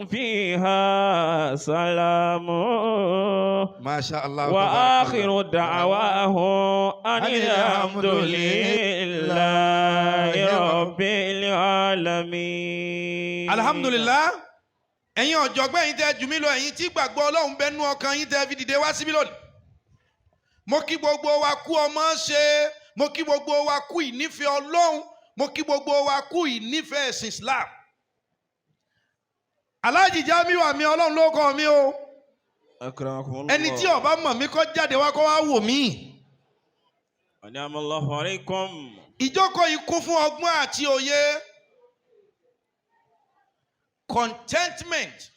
فيها سلام. Masha Allah. وآخر دعواهم أن الحمد لله رب العالمين. Alhamdulilah. Ẹ̀yin ọ̀jọ̀gbọ́n, ẹ̀yin tẹ́ jù mí lọ, ẹ̀yin tí gbàgbọ́ Ọlọ́run bẹ́nu ọkàn yín tẹ́ fi dìde wá síbí lónìí. Mo kí gbogbo wa kú ọmọ ṣe, mo kí gbogbo wa kú ìnífẹ̀ẹ́ Ọlọ́run, mo kí gbogbo wa kú ìnífẹ̀ẹ́ ẹ̀sìn Islam. Alhaji Jamiu àmì Ọlọ́run ló kọ́ mi o. Ẹni tí ó bá mọ̀ mí kó jáde wá kó wá wò mí. أنعم الله عليكم. Ìjókòó yìí kún fún ọgbọ́n àti òye, contentment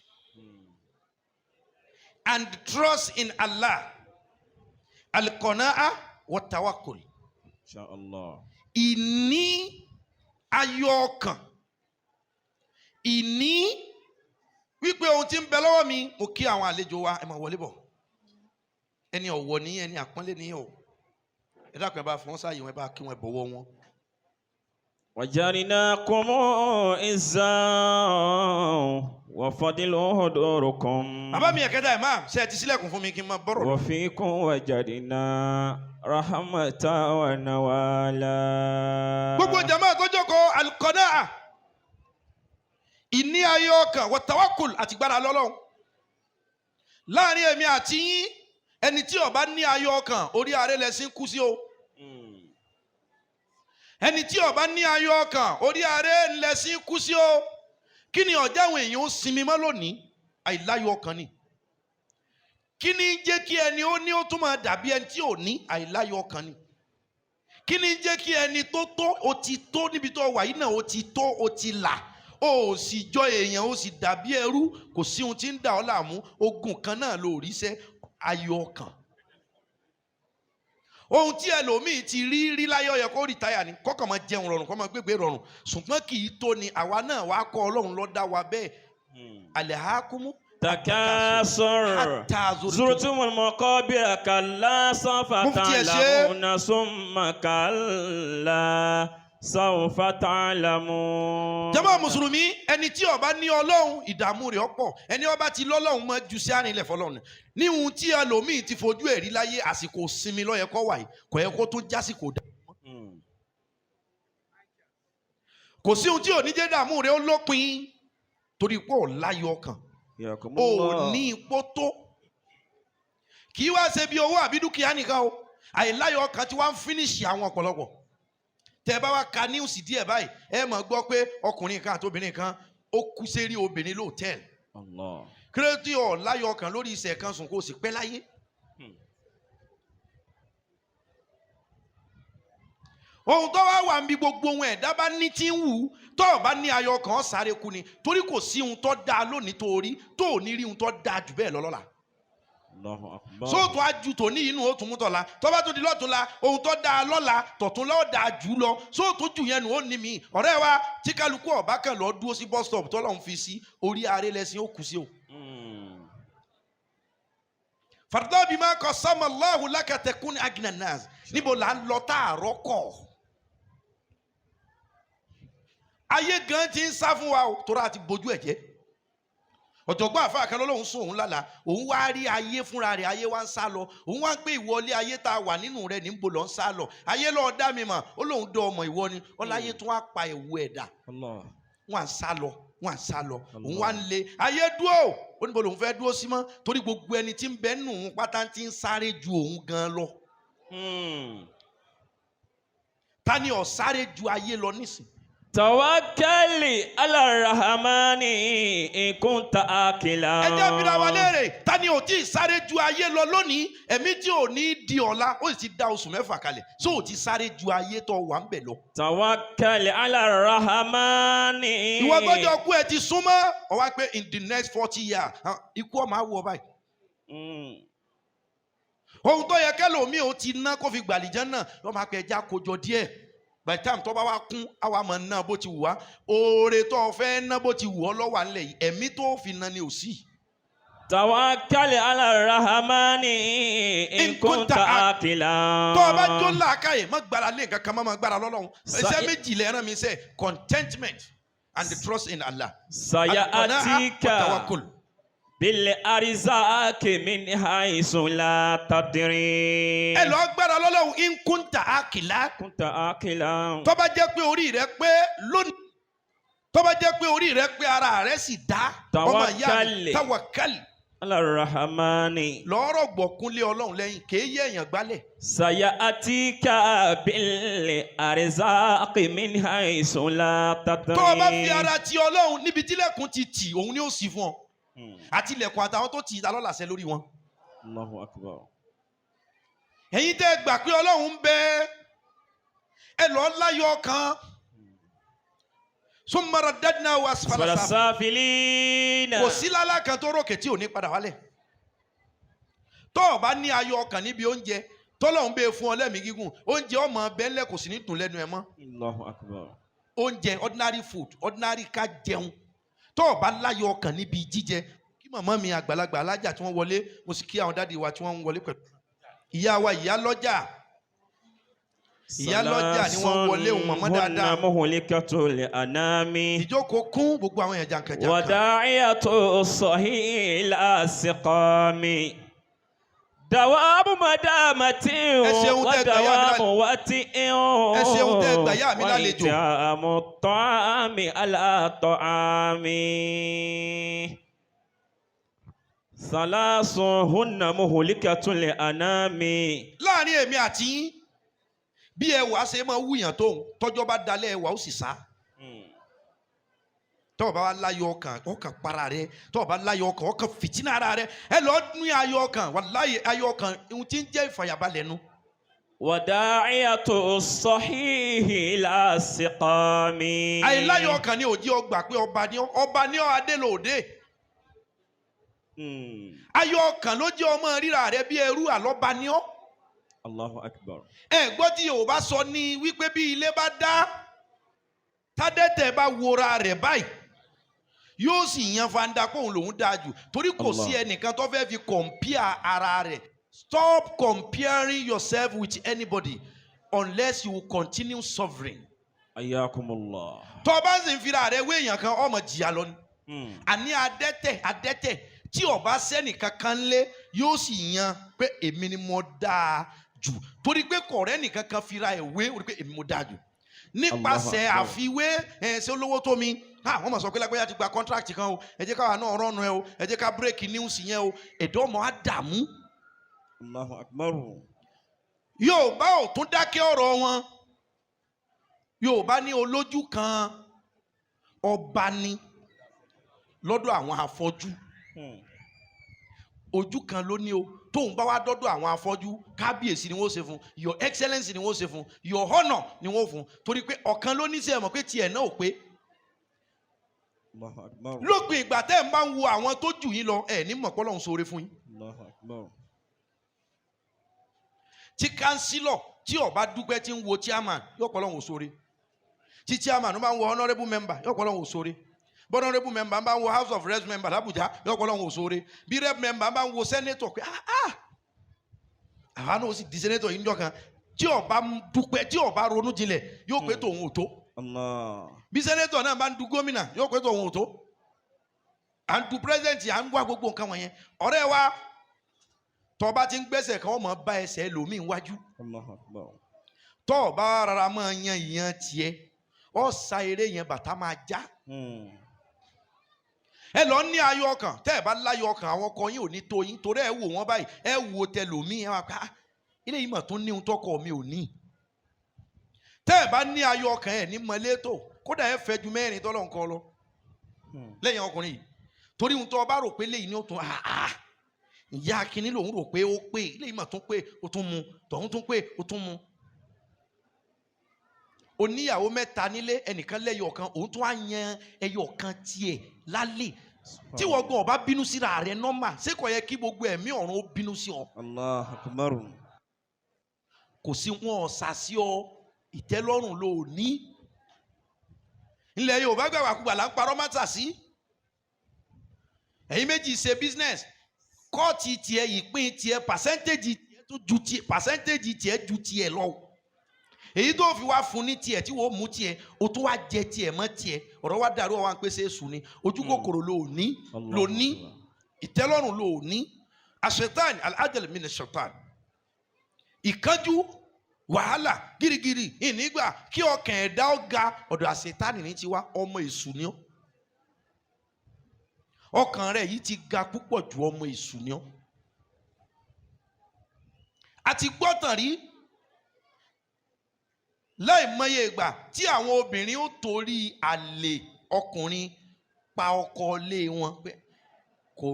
and trust in Allah, al-qana'a wa tawakkul. إن شاء الله. Ìní ayọ̀ ọkàn, ìní wípé ohun tí ń bẹ lọ́wọ́ mi. Mo kí àwọn àlejò wa, ẹ máa wọlé bọ̀. Ẹni ọ̀wọ̀ ní, ẹni àpọ́nlé ní o. Ẹ dákun, ẹ bá fọ́n sáàyè wọn, ẹ bá kí wọn, ẹ bọ̀wọ̀ wọn. وجعلناكم عزا وفضل حضوركم. Bàbá mi ẹ̀kẹ́ta ẹ̀ máa ṣe, ẹ ti sílẹ̀kùn fún mi kí n máa bọ́rọ̀ lọ. وفيكم وجدنا رحمة ونوالا. Gbogbo jama tó jókòó, al-qana'a, ìní ayọ̀ ọkàn, wa tawakkul, àti gbára lọ́lọ́run. Láàrin èmi àti yín, ẹni tí ó bá ní ayọ̀ ọkàn, orí ààrẹ lẹ́sìn kú sí o. Ẹni tí ó bá ní ayọ̀ ọkàn, orí ààrẹ lẹ́sìn kú sí o. Kí ni ọ̀já àwọn èèyàn ó sinmi mọ́ lónìí? Àìláyọ̀ ọkàn ni. Kí ni jẹ́ kí ẹni ó ní ó tún máa dàbí ẹni tí ò ní? Àìláyọ̀ ọkàn ni. Kí ni jẹ́ kí ẹni tó tó, ó ti tó níbi tó wà yìí náà, ó ti tó, ó ti là, ó sì jọ èèyàn, ó sì dàbí ẹrú, kò sí ohun tí ń dà ọ́ láàmú, ogun kan náà ló rí sẹ́? Ayọ̀ ọkàn. Ohun tí ẹlòmíì ti rí rí láyé, ó yẹ kó retire ni, kọ́kàn máa jẹun rọrùn, kó máa gbégbé rọrùn, ṣùgbọ́n kì í tó ni. Àwa náà wàá kọ́, Ọlọ́run ló dá wa bẹ́ẹ̀. Alhakumu تكاثر hatta zurtum. زرتم المقابر كلا سوف Mufti, ẹ ṣé. تعلمون ثم كلا سوف تعلمون. Jàmá mùsùlùmí, ẹni tí ó bá ní Ọlọ́run, ìdààmú rẹ̀ ọ̀pọ̀. Ẹni ó bá ti lọ́lọ́run máa ju sí àárín ilẹ̀ fọlọ́run ní ohun tí ẹlòmíì ti fojú ẹ̀ rí láyé. Àsìkò sinmi ló yẹ kó wà yìí, kò yẹ kó tún jásìkò dà. Kò sí ohun tí ò ní jẹ́ dààmú rẹ̀ ó lópin, torí pé ò láyọ̀ ọkàn, ò ní ipò tó. Kì í wá ṣe bí owó àbí dúkìá nìkan o, àìláyọ̀ ọkàn tí wọ́n ń finish àwọn ọ̀pọ̀lọpọ̀. Tẹ bá wá ka news díẹ̀ báyìí, ẹ máa gbọ́ pé ọkùnrin kan àti obìnrin kan, ó kú sérí obìnrin lóòtẹ́ẹ̀lì. Allah. Kí ló ọ̀ láyọ̀ ọkàn lórí iṣẹ́ kan sùn kó o sì pẹ́ láyé? Ohun tó wá wà níbi gbogbo ohun ẹ̀dá bá ní tí ń wù ú, tó o bá ní ayọ̀ ọkàn, sáré kú ni, torí kò sí ohun tó dáa lónìí tó rí tó ò ní rí ohun tó dáa jù bẹ́ẹ̀ lọ lọ́la. Allahu akbar. Sóòtú ajú tòní inú ó tún mú tọ̀la, tó bá tún di lọ́tún la, ohun tó dáa lọ́la, tọ̀tún lọ́ọ́ dáa jù lọ, sóòtú jù yẹn nù ó ní mi. Ọ̀rẹ́ wa, tí kálukú ọ̀bá kan lọ dúró sí bus stop tọ́lọ́run fi sí orí aré lẹ́sìn, ó kù sí o. Farda bima qasama Allahu laka takun agna nas. Níbo là ń lọ tá àárọ̀ kọ̀? Ayé gan ti ń sá fún wa o, torí a ti bójú ẹ̀ jẹ́. Ọ̀jọ̀gbọ́n àfa kan lọ́lọ́hún sùn, òun lálàá, òun wá rí ayé fúnra rẹ̀, ayé wá ń sá lọ. Òun wá ń pé, ìwọlé ayé tá a wà nínú rẹ̀, níbo lọ́ ń sá lọ? Ayé lọ́ọ́ dá mi mọ̀. Ó lóun dán ọmọ ìwọ ni ọláyé tún wá pa ẹ̀wù ẹ̀dá. Allah. Wọ́n à ń sá lọ, wọ́n à ń sá lọ, òun wá ń le ayé dúró. Ó níbo lòun fẹ́ dúró sí mọ́, torí gbogbo ẹni tí ń bẹ nù òun pátá ti ń sáré ju òun gan lọ. Ta ni ó sáré ju ayé lọ nísìn? توكل على الرحمن إن كنت عاقلا. Ẹ jẹ́ bíra wa léèrè, ta ni ò tí ì sáré ju ayé lọ lónìí? Ẹ̀mí tí ò ní di ọ̀la, ó sì ti dá oṣù 6 kalẹ̀, só ò ti sáré ju ayé tó wà ń bẹ̀ lọ? توكل على الرحمن. Ìwọ gbọ́dọ̀ kú, ẹ ti súnmọ́ ọ wá pé in the next 40 years, ikú ọmọ àwọ̀ báyìí. Ohun tó yẹ kẹlòmíì ó ti ná kó fi gbàlìjẹ́ náà lọ́ máa pẹ́ ẹja kójọ díẹ̀. By the time tó bá wá kún, àwa máa ná bó ti wù wá. Oore tó o fẹ́ ná bó ti wù ọ́ lọ́wọ́ à ńlẹ̀ yìí, ẹ̀mí tó fi ná ni ò sí. توكل على الرحمن إن إن كنت كنت عاقلا. Tó o bá jó làákàyè, má gbára lé nǹkan kan, má gbára lọ́lọ́run. Iṣẹ́ méjì lẹ́ràn mi sẹ́, contentment and the trust in Allah. سيأتيك Tawakkul. بالأرزاق من حيث لا تدري. Ẹ lọ gbára lọ́lọ́run in kunta akila. كنت عاقلا. Tó bá jẹ́ pé orí rẹ pé lónìí, tó bá jẹ́ pé orí rẹ pé, ara rẹ sì dá, ọmọ ìyá mi, Tawakkali. tawakkal. على الرحمن. Lọ́rọ̀ gbọ̀kúnlé Ọlọ́run lẹ́yìn kì í yẹ èèyàn gbálẹ̀. سيأتيك بالأرزاق من حيث لا تدري. Tó o bá fi ara ti Ọlọ́run, níbi tílẹ̀kùn ti tì, òun ni ó sì fún ọ. Àti ilẹ̀kùn àtàwọn tó tì í, ta ló làṣẹ lórí wọn? الله أكبر. Ẹ̀yin tẹ́ ẹ gbà pé Ọlọ́run ń bẹ, ẹ lọ́ọ́ láyọ̀ ọkàn. ثم رددناه أسفل أسفل سافلين. السافلين. Kò sí lálá kan tó rókè tí ò ní padà wálẹ̀. Tó o bá ní ayọ̀ ọkàn níbi oúnjẹ tọ́lọ́run bẹ́ẹ̀ fún ọ lẹ́mìí gígùn, oúnjẹ ọmọ bẹ́ńlẹ̀ kò sì ní dùn lẹ́nu ẹ mọ́. الله أكبر. Oúnjẹ, ordinary food, ordinary ká jẹun, tó o bá láyọ̀ ọkàn níbi jíjẹ. Kí màmá mi àgbàlagbà alájà tí wọ́n wọlé, mo sì kí àwọn daddy wa tí wọ́n ń wọlé pẹ̀lú ìyá wa, ìyá lọ́jà. Ìyá lọ́jà ni wọ́n wọlé òun, màmá dáadáa. هن مهلكة الأنام. Ìjókòó kún gbogbo àwọn èèyàn jàǹkànjàǹkàn. وداعية الصحيح الأسقام، دوام مدامة. Ẹ ṣeun tẹ́ gbà yá mi. ودوام وطئ. Ẹ ṣeun tẹ́ gbà yá mi lálejò. وإطعام الطعام على الطعام. ثلاث هن مهلكة الأنام. Láàrin èmi àti yín, bí ẹwà ṣe máa wúyàn tóun, tọjọ́ bá dalẹ̀, ẹwà ó sì sá. Tọ́ọ̀ bá wá láyọ̀ ọkàn, ọkàn para rẹ. Tọ́ọ̀ bá láyọ̀ ọkàn, ọkàn fìtínà ara rẹ. Ẹ lọ́ọ́ ní ayọ̀ ọkàn. Wàláyé, ayọ̀ ọkàn, ohun tí ń jẹ́ ìfàyàbalẹ̀ nu. وداعية الصحيح الأسقام. Àìláyọ̀ ọkàn ni òjì ọgbà pé ọba ní ọ, ọba ní ọ, adé lòdè. Ayọ̀ ọkàn ló jẹ́ ọmọ ríra rẹ bí ẹrú, àlọ́ba ní ọ. الله أكبر. Ẹ gbọ́ tí Yorùbá sọ ní wípé bí ilé bá dá, tádẹ́tẹ̀ bá wora rẹ̀ báyìí, yóò sì yan fanda kóun lòún dáa jù, torí kò sí Allah. ẹnìkan tó fẹ́ fi compare ara rẹ̀. Stop comparing yourself with anybody unless you will continue suffering. حياكم الله. Tó o bá sì ń fira rẹ̀ wé èèyàn kan, ọmọ jìyà lọ ni. Àní adẹ́tẹ̀, adẹ́tẹ̀ tí ó bá sẹ́nìkan kan lé, yóò sì yan pé èmi ni mo dáa jù, torí pé kọ̀rẹ́ nìkan kan fira ẹ̀ wé, orí pé èmi mo dáa jù nípasẹ̀ Allahu Akbar. àfiwé ẹ̀. Ṣé olówó tó mi? Ah, wọ́n mọ̀ sọ pé lágbájá ti gba contract kan o, ẹ jẹ́ káwa náà rọ́ọ̀nù ẹ o, ẹ jẹ́ ká break news yẹn o. Ẹ̀dọ́ ọmọ á dààmú. الله أكبر. Yorùbá ò tún dákẹ́ ọ̀rọ̀ wọn. Yorùbá ní olójú kan ọba ni lọ́dọ̀ àwọn afọ́jú. Ojú kan ló ní o, tóun bá wá dọ́dọ̀ àwọn afọ́jú, kábíyèsí ni wọ́n ṣe fún, your excellence ni wọ́n ṣe fún, your honour ni wọ́n fún, torí pé ọ̀kan ló ní sí. Ẹ̀ mọ̀ pé tiẹ̀ náà ò pé. الله أكبر. Lópin ìgbà tẹ́ ẹ̀ ń bá ń wo àwọn tó jù yín lọ, ẹ̀ ní mọ̀ pé Ọlọ́run ṣoore fún yín. الله أكبر. Tí councillor tí ó bá dúpẹ́, tí ń wo chairman, yóò pọ̀ Ọlọ́run ò ṣoore. Tí chairman bá ń wo honourable member, yóò pọ̀ Ọlọ́run ò ṣoore. Honourable member bá ń wo House of Reps member l'Abuja, yóò pọ̀ Ọlọ́run ò ṣoore. Bí rep member bá ń wo senator pé, ah ah, àwa náà ó sì di senator yìí níjọ́ kan, tí ó bá dúpẹ́, tí ó bá ronú jinlẹ̀, yóò pé tòun ò tó. Allah. Bí senator náà bá ń du gómìnà, yóò pé tòun ò tó. À ń du president, à ń wá gbogbo nǹkan wọ̀nyẹn. Ọ̀rẹ́ wa, tó bá ti ń gbẹ́sẹ̀ kan, wọ́n máa bá ẹsẹ̀ ẹlòmíín wájú. الله أكبر. Tó bá rárá máa yan ìyan tiẹ̀, ọ sa eré yẹn, bàtà máa já. Ẹ lọ ní ayọ̀ ọkàn. Tẹ́ ẹ bá láyọ̀ ọkàn, àwọn ọkọ yín ò ní tó yín, torí ẹ wò wọ́n báyìí, ẹ wo tẹlòmíín, ẹ máa pa, "Ah, ilé yìí mà tún ní ohun tọkọ mi ò ní." Tẹ́ ẹ bá ní ayọ̀ ọkàn, ẹ ní mọ́lẹ́tò, kódà ẹ fẹ́ ju mẹ́rin tọ́lọ̀ ń kọ́ lọ lẹ́yìn ọkùnrin yìí, torí ohun tó o bá rò pé léyìí ni ó tún, ah ah, ìyá akínní lòun rò pé ó pé, léyìí mà tún pé, ó tún mu tọ̀hún, tún pé, ó tún mu. Oníyàwó mẹ́ta nílé, ẹnìkan lẹ́yọ̀ kan, òun tún á yan ẹyọ kan tiẹ̀ lálẹ́. Tí wọ́n gan ọba bínú síra rẹ̀ normal, ṣé kò yẹ kí gbogbo ẹ̀mí ọ̀run ó bínú sí ọ? الله أكبر. Kò sí wọn ọ̀sà sí ọ, ìtẹ́lọ́rùn ló ní. Ilẹ̀ Yorùbá gbàgbàkúgbà là ń parọ́ mátà sí. Ẹ̀yin méjì ṣe business, kọ́ọ̀tì tiẹ̀, ìpín tiẹ̀, percentage tiẹ̀ tó ju tiẹ̀, percentage tiẹ̀ ju tiẹ̀ lọ. Èyí tó fi wá fún ní tiẹ̀ tí wọ́n mú tiẹ̀, o tún wá jẹ tiẹ̀ mọ́ tiẹ̀, ọ̀rọ̀ wá dàrú, ọ̀wá ń pèsè èṣù ni. Ojú kòkòrò ló ní, ló ní ìtẹ́lọ́rùn, ló ní àṣetán al-ajal min ash-shaitan. Ìkánjú, wàhálà, gírígírí ìnígbà kí ọkàn ẹ̀dá ó ga, ọ̀dọ̀ àṣetán ní tiwa. Ọmọ èṣù ni ọ́. Ọkàn rẹ̀ yìí ti ga púpọ̀ ju, ọmọ èṣù ni ọ́. A ti gbọ́tàn rí láì mọye ìgbà tí àwọn obìnrin ó torí àlè ọkùnrin pa ọkọ ilé wọn pé kò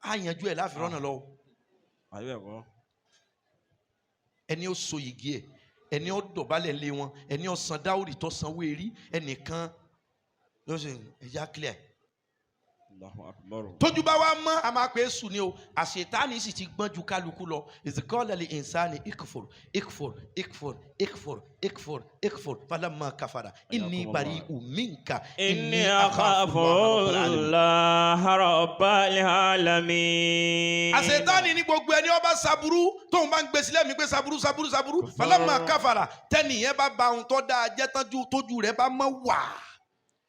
á yanjú ẹ̀ láfi rọ́nà lọ́wọ́. Àbí ẹ̀kọ́. Ẹni ó so yìgì ẹ̀, ẹni ó dọ̀bálẹ̀ lé wọn, ẹni ó san dowry tó sanwó erí ẹnìkan ló ṣe ẹja clear. Allahu akbar. Tójú bá wa mọ́, a máa pè é sùn ni o. Àṣetánì sì ti gbọ́n ju kálukú lọ. إذ قال للإنسان اكفر اكفر اكفر اكفر اكفر اكفر فلما كفر إني بريء منك. إني أخاف الله رب العالمين. Àṣetánì ní gbogbo ẹni ọba saburú tóun bá ń gbé sílẹ̀ mi pé saburú saburú saburú, فلما كفر, tẹ́nìyẹn bá ba ohun tó dáa jẹ́ tán ju, tójú rẹ̀ bá mọ́ wà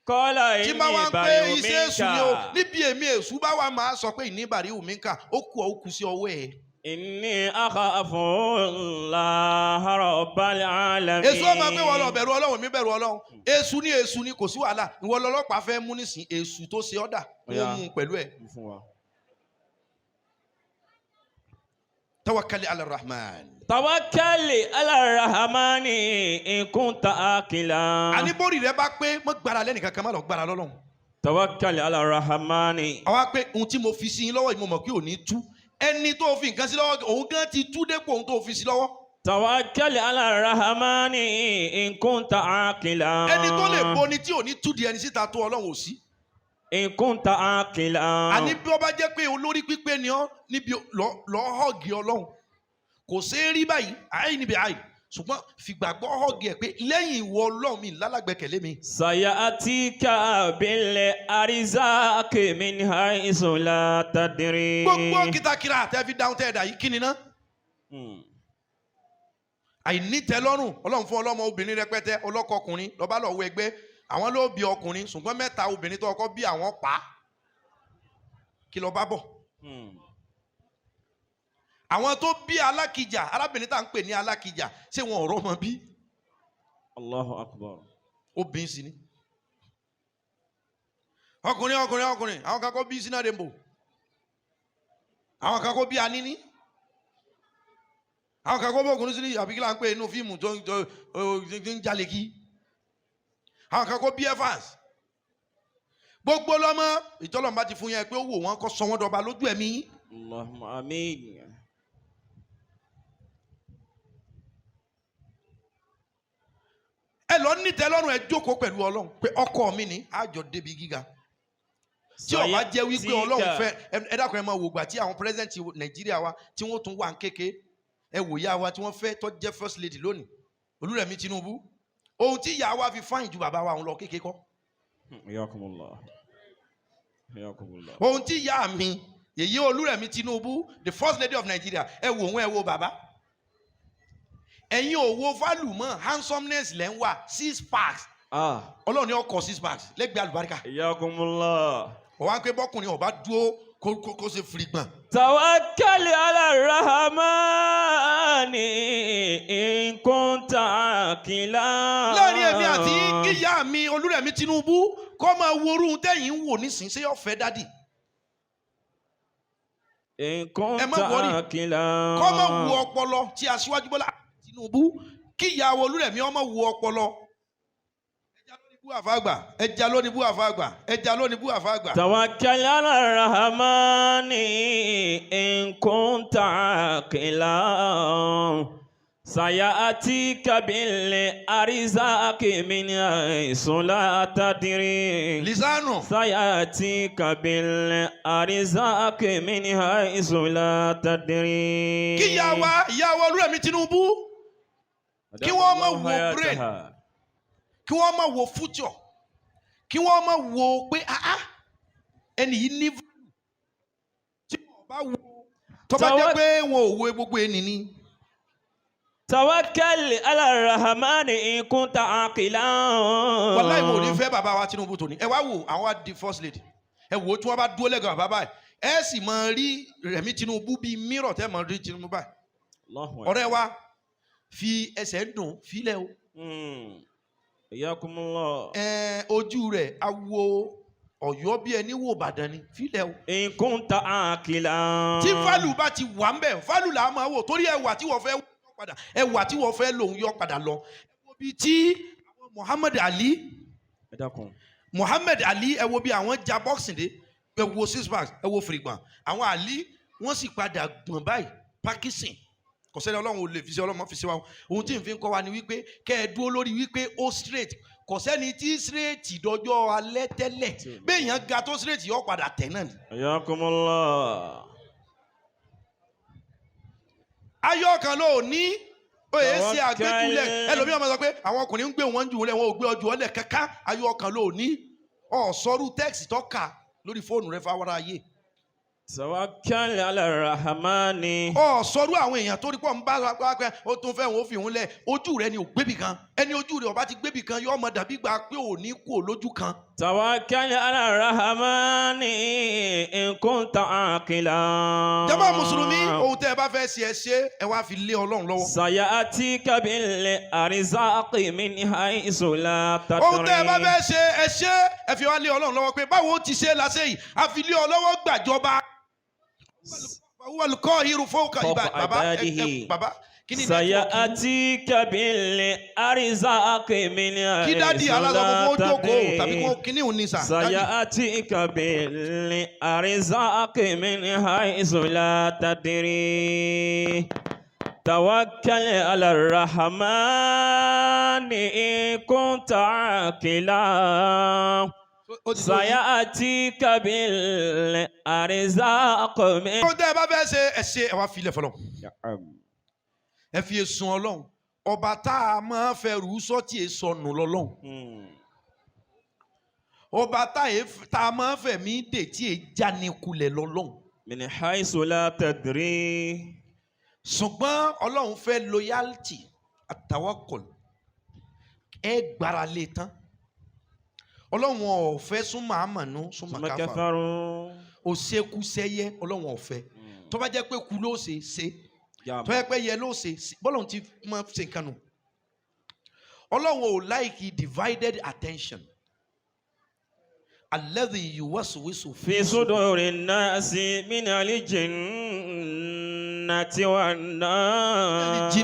قال tí bá wá إني ń pé بريء iṣẹ́ èṣù ni o. منك. Níbi èmi èṣù bá wà, máa sọ pé إني بريء منك, ó kú ọ, ó kú sí ọwọ́ ẹ̀. إني أخاف الله رب العالمين. Èṣù ọmọ pé wọn lọ bẹ̀rù Ọlọ́run, mi bẹ̀rù Ọlọ́run. Èṣù ni, èṣù ni, kò sí wàhálà. Ìwọ lọlọ́pàá fẹ́ mú nísìn, èṣù tó ṣe ọ́dà wọ́n mú un pẹ̀lú ẹ̀. Fún wa. توكل على الرحمن. توكل على الرحمن إن كنت عاقلا. Àní bórí rẹ bá pé, mọ́ gbára lẹ́nìkan kan, má lọ gbára lọ́lọ́run. توكل على الرحمن. Àwa pé ohun tí mo fi sí yín lọ́wọ́ yìí, mo mọ̀ pé ò ní tú. Ẹni tó fi nǹkan sí lọ́wọ́, òun gan ti tú dépò ohun tó fi sí lọ́wọ́. توكل على الرحمن إن كنت عاقلا. Ẹni tó lè boni tí ò ní tú di ẹni síta tó Ọlọ́run ò sí. إن كنت عاقلا. Àní bí wọ́n bá jẹ́ pé olórí pípé ni ọ́, níbi lọ́ hug Ọlọ́run, kò ṣeé rí báyìí àì níbi àì, ṣùgbọ́n fìgbàgbọ́ hug ẹ̀ pé lẹ́yìn ìwọ Ọlọ́run, mi lálágbẹ́kẹ̀lé mi. سيأتيك بالأرزاق من حيث لا تدري. Gbogbo kìtàkìrà àtẹ́fi dáhùn tẹ́ ẹ̀dá yìí, kí ni ná? Àìnítẹ́lọ́rùn. Ọlọ́run fún ọlọ́mọ obìnrin rẹpẹtẹ, ọlọ́kọ ọkùnrin, lọ́ba lọ wọ ẹgbẹ́ àwọn ló bí ọkùnrin, ṣùgbọ́n mẹ́ta obìnrin tó ọkọ bí, àwọn pa á. Kí lọ bá bọ̀? Àwọn tó bí alákìjà, arábìnrin tá à ń pè ní alákìjà, ṣé wọn ò rọ́mọ bí? الله أكبر. Obìnrin sì ni. Ọkùnrin, ọkùnrin, ọkùnrin, àwọn kan kó bí sínú rainbow, àwọn kan kó bí aníní, àwọn kan kó bọ́ ọkùnrin sí ní àbí kí là ń pè inú fíìmù tó ń jalè kí, àwọn kan kó bí Evans. Gbogbo lọ́mọ ìtọ́lọ́mọba ti fún yẹn pé ó wò wọ́n kó sọ wọ́n dọba lójú ẹ̀mí yín. اللهم آمين. Ẹ lọ nítẹ́lọ́rùn, ẹ jókòó pẹ̀lú Ọlọ́run pé ọkọ mi ní àjọ débi gíga. Tí ó bá jẹ́ wípé Ọlọ́run fẹ́ ẹ dákun, ẹ máa wò gbà tí àwọn president Nàìjíríà wa tí wọ́n tún wà ń kéke. Ẹ wò ìyá wa tí wọ́n fẹ́ tó jẹ́ first lady lónìí, Olúrẹ̀mí Tinubu. Ohun tí ìyá wa fi fine ju bàbá wa òun lọ kéke kọ́. حياكم الله. حياكم الله. Ohun tí ìyá mi yèyé Olúrẹ̀mí Tinubu, the first lady of Nigeria, ẹ wò òun, ẹ wo bàbá. Ẹ̀yin ò wo value mọ́, handsomeness lẹ́ ń wà, six packs. Ọlọ́run ní ọkọ̀ six packs lẹ́gbẹ̀ẹ́ àlùbáríkà. حياكم الله. Ọ̀wá ń pé bọ́kùnrin ọba dúró kó ṣe firigbọ̀n. توكل على الرحمن إن كنت عاقلا. Láàrin èmi àti kíyà mi Olúrẹ̀mí Tinubu kọ́ máa worú tẹ́yìn ń wò nísìnyí, ṣé yóò fẹ́ daddy? إن كنت Ẹ má worry. عاقلا. Kọ́ máa wo ọpọlọ tí Aṣíwájú Bọ́lá Tinubu, kíyàwó Olúrẹ̀mí ọmọ wo ọpọlọ. Ẹja lónìí bú àfàgbà, ẹja lónìí bú àfàgbà, ẹja lónìí bú àfàgbà. توكل على الرحمن إن كنت عاقلا سيأتيك بالأرزاق من حيث لا تدري. Lisanu. سيأتيك بالأرزاق من حيث لا تدري. Kíyàwó ìyàwó Olúrẹ̀mí Tinubu, kí wọ́n má wo brain, kí wọ́n má wo future, kí wọ́n má wo pé ah ah, ẹni yìí ní value. Tí wọ́n bá wo, tó bá jẹ́ pé wọn ò wo gbogbo ẹni ní. Tawakkal ala rahmani in kunta aqilan. Wàláì, mo ò ní fẹ́ bàbá wa Tinubu tòní. Ẹ wá wò, àwọn wá di first lady. Ẹ wò ó, tí wọ́n bá dúró lẹ́gàn bàbá báyìí, ẹ sì máa rí Rẹ̀mí Tinubu bíi mírọ̀ tẹ́ máa rí Tinubu báyìí. Allahu Ọ̀rẹ́ wa fi ẹsẹ̀ ń dùn fílẹ̀ o. Iyakumullah. Ẹ ojú rẹ̀ awo Ọ̀yọ́ bí ẹni wò Ìbàdàn ni, fílẹ̀ o. In kunta aqilan. Tí value bá ti wà ń bẹ̀, value là á máa wò, torí ẹwà tí wọ́n fẹ́ yọ padà, ẹwà tí wọ́n fẹ́ lòun yọ padà lọ. Ẹ wo bíi tí àwọn Muhammad Ali. Ẹ dákun. Muhammad Ali, ẹ wo bí àwọn ja boxing dé, ẹ wo six packs, ẹ wo fìrìgbọ̀n àwọn Ali, wọ́n sì padà gbọ̀n báyìí. Pakistan kò sẹ́ni Ọlọ́run ò lè fi sí, Ọlọ́run má fi sí wa. Ohun tí n fi ń kọ́ wa ni wípé kẹ́ ẹ dúró lórí wípé ó straight. Kò sẹ́ni tí straight dọjọ́ alẹ́ tẹ́lẹ̀. Béèyàn ga tó straight, yọ padà tẹ̀ náà ni. Iyakumullah. Ayọ̀ kan ló ní oye ṣe àgbéjúlẹ̀. Tawakkal. Ẹlòmíràn máa sọ pé àwọn ọkùnrin ń gbé wọn jù lẹ̀, wọn ò gbé ọjọ́ ọlẹ̀ kankan. Ayọ̀ kan ló ní ọ̀sọ́rú text tọ́ka lórí fóònù rẹ fáwọn ayé. Tawakkal ala rahmani. Ọ̀sọ́rú àwọn èèyàn tó rí pọ̀ ń bá wa pé ó tún fẹ́ wọn ó fi òun lẹ̀. Ojú rẹ ni ò gbébì kan. Ẹni ojú rẹ ọba ti gbébì kan, yọ ọmọ dàbí gba pé ò ní kú ò lójú kan. Tawakkal ala rahmani in kunta aqilan. Jàmá mùsùlùmí, ohun tẹ́ ẹ bá fẹ́ ṣe, ẹ ṣe, ẹ wá fi lé Ọlọ́run lọ́wọ́. Sayatika bil arzaqi min haythu la tadri. Ohun tẹ́ ẹ bá fẹ́ ṣe, ẹ ṣe, ẹ fi wá lé Ọlọ́run lọ́wọ́ pé báwo ti ṣe lásẹ̀ yìí, a fi lé ọ lọ́wọ́ gbàjọba. Wọ́n kọ́ irun fọ́ọ̀kà Fawqa bàbá ibadihi. Bàbá, kí ni network? Sayatika bil arzaqi min Kí daddy haythu aláṣọ la funfun ó jókòó tàbí tadri. kó kíní òun ní sà. Daddy. Sayatika bil arzaqi min haythu la tadri. Tawakkal ala rahmani in kunta aqilan. Ó ti tó yín. Sayatika bil arzaqi min. Ohun tẹ́ ẹ bá fẹ́ ṣe, ẹ ṣe, ẹ wá fi ilẹ̀ fọlọ́. Ẹ fi èsùn Ọlọ́run ọba tá a máa fẹ́ rú sọ́tì èsọnù lọ́lọ́run, ọba tá a máa fẹ́ mí dè tí è jánikulẹ̀ lọ́lọ́run. Min haythu la tadri. Ṣùgbọ́n Ọlọ́run fẹ́ loyalty, àtàwọ́kọ̀l, ẹ gbára lé tán. Ọlọ́run ò fẹ́ súnmọ́ àmọ̀nú súnmọ́ Summa káfà. kafaru. Ò ṣekú sẹ́yẹ, Ọlọ́run ò fẹ́. Tó bá jẹ́ pé kú ló ṣe ṣe, tó yẹ pé yẹ ló ṣe ṣe, bọ́lọ̀ ti máa ṣe nǹkan nù. Ọlọ́run ò like divided attention. Alladhi yuwaswisu في صدور الناس من الجنة والناس.